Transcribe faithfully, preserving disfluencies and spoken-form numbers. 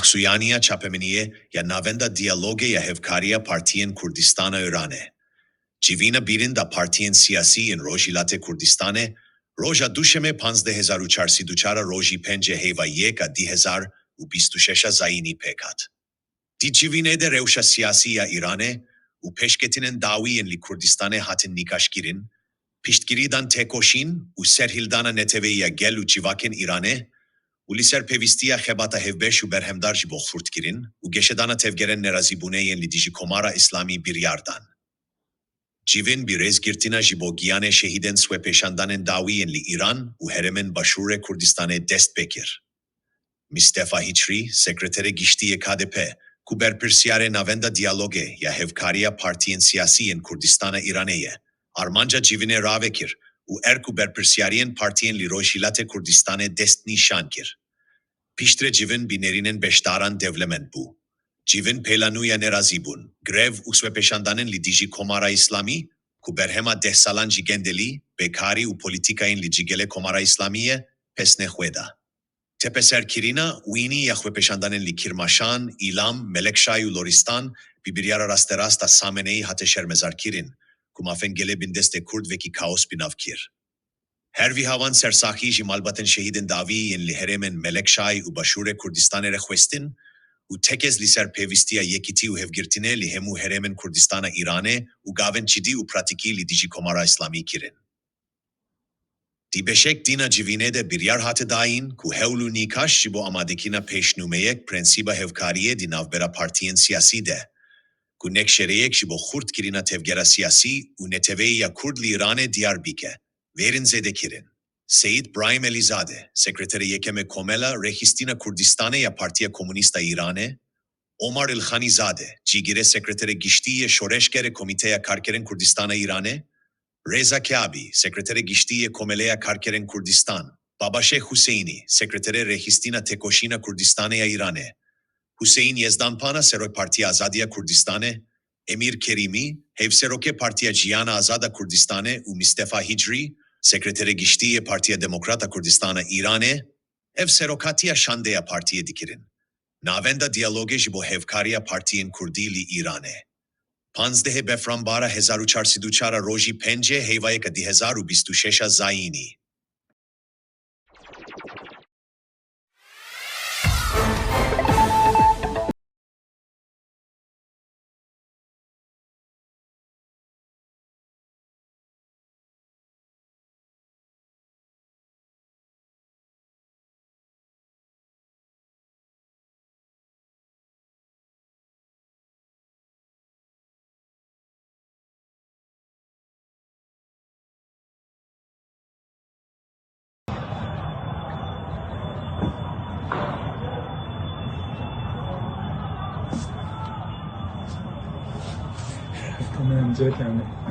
Suyaniya çapemeniyê ya Navenda Diyalogê ya Hevkariya Partiyên Kurdistana Îranê. Civîna bîrin da partiyên siyasî yên Rojhilatê Kurdistanê, roja Duşemê panzdeh hezar û çar sed û çar a rojî pêncê heyva yek a di hezar û bîst û şeş a zayînî pêk hat. Di civînê de rewşa siyasî ya Îranê û pêşketinên dawî yên li Kurdistanê hatin nîqaşkirin, piştgirî dan têkoşîn û serhildana neteweyî ya gel û civakên Îranê û li ser pêwîstiya xebata hevbeş û berhemdar ji bo xurtkirin û geşedana tevgerên nerazîbûnê yên li dijî Komara Îslamî biryar dan. Civîn bi rêzgirtina ji bo giyanê şehîdên swepêşandanên dawî yên li Îran û herêmên Başûrê Kurdistanê dest pê kir. Mistefa Hicrî, sekreterê giştî yê K D P, ku berpirsyarê Navenda Diyalogê ya Hevkariya Partiyên Siyasî yên Kurdistana Îranê ye, armanca civînê ravekir û erk û berpirsyariyên partiyên li Rojhilatê Kurdistanê destnîşan kir. Piştre civîn bi nêrînên beşdaran dewlemend bû. Civîn pêla nû ya nerazîbûn, grev û swepêşandanên li dijî Komara Îslamî, ku berhema deh salan ji gendelî, bekarî û polîtîkayên li cî gelê Komara Îslamî ye, pesnê xwe da. Tepeserkirina wînî ya xwepêşandanên li Kirmaşan, Îlam, Melekşay û Loristan bi biryara rasterast a Sameneyî hate şermezarkirin, ku mafên gelê bindestê Kurd wekî kaos bi nav kir. Her wiha wan sersaxî ji malbatên şehîdên dawî yên li herêmên Melekşay û Başûrê Kurdistanê re xwestin û tekez li ser pêwîstiya yekîtî û hevgirtinê li hemû herêmên Kurdistana Îranê û gavên çidî û pratîkî li dijî Komara Îslamî kirin. Di beşek din a civînê de biryar hate dayîn ku hewl û nîqaş ji bo amadekirina pêşnûmeyek prensîba hevkariyê di navbera partiyên siyasî de, ku nek şereyek ji bo xurtkirina tevgera siyasî û neteweyî ya Kurd li Îranê diyar bike, wêrin zêdekirin. Seyîd Brahîm Elîzade, sekreterê yekem ê Komela Rêxistina Kurdistanê ya Partiya Komûnîst a Îranê, Omar Îlxanîzade, cîgirê sekreterê giştî yê Şoreşgerê Komîteya Karkerên Kurdistana Îranê, Rêza Keabî, sekreterê giştî yê Komeleya Karkerên Kurdistan, Babaşêx Huseyînî, sekreterê Rêxistina Têkoşîna Kurdistanê ya Îranê, Huseyîn Yezdanpana, serok Partiya Azadiya Kurdistanê, Emîr Kerîmî, hevserokê Partiya Jiyana Azad a Kurdistanê û Mistefa Hicrî, sekreterê giştî yê Partiya Demokrat a Kurdistana Îranê, ev serokatiya şandeya partiyê dikirin. Navenda diyalogê ji bo hevkariya partiyên kurdî li Îranê. Panzdehê Befranbara hezar û çar sed û çar a rojî pêncê heyvayeka di hezar û bîst û şeş a zayînî. Tamam, cek yani.